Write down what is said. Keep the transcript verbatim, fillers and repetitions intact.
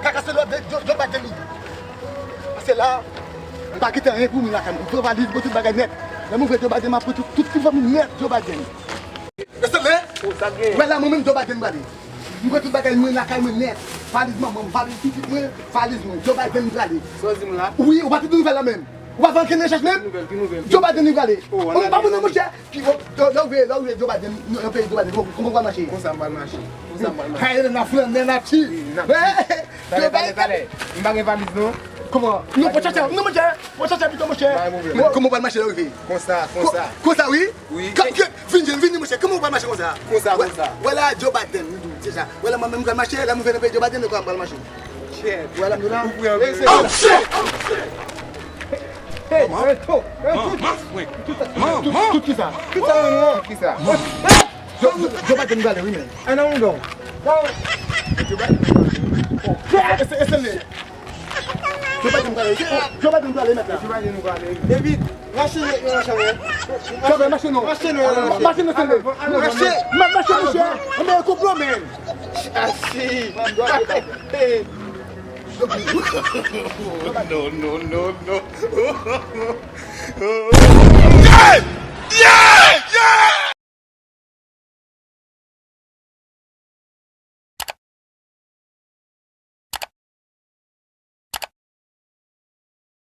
Kaka se lòd Joe Biden li ye. Paske la, m pa kite anyen pou moun lakay mwen. M pran valiz, m pran tout bagay nèt. Lè m ouvri Joe Biden, m ap pran tout, tout ti fanmi nèt Joe Biden. Rete le. Wè la, mwen menm Joe Biden m prale. M pran tout bagay mwen lakay mwen nèt. Valiz manman m, valiz pitit mwen, valiz mwen. Joe Biden m prale. Sa w di m la? Wi, ou pa te di nouvèl la menm. Ou pa fè ankenn rechèch menm? Ki nouvèl, ki nouvèl? Joe Biden li prale. Oh, ou pa konnen monchè. Ki, oh, lè w rive, lè w rive Joe Biden, nan peyi Joe Biden, kòman, kòman w pral mache? Konsa m pral mache. Konsa m pral mache. Kay nan flannen nan ti. Joe Biden. Talè, talè. M pa gen valiz non. Kòman? Non, pran tchatcha, non monchè. Pran tchatcha pito monchè. Kòman w pral mache lè w rive? Konsa, konsa. Konsa wi. Wi. Vin, vin, vin monchè. Kòman w pral mache konsa? Konsa, konsa. Wè la Joe Biden, se sa. Wè la mwen menm m pral mache, lè m rive nan peyi Joe Biden, kòman m pral mache? Shit. Wè la m la. Oh shit! Hey, manman. Manman. Tout, tout, tout, tout, tout sa. Tout sa menm non. Kisa? Joe Biden m prale wi men. An nan yon don. Joe Biden prale. Joe Biden prale. Joe Biden prale mèt la. Joe Biden prale. David, mache nou mache. Joe Biden mache non. Mache nou mache. Mache non sèlman. Mache. Mache monchè. Anben konplo men. Asi. No, no, no, no. Yeah! Yeah!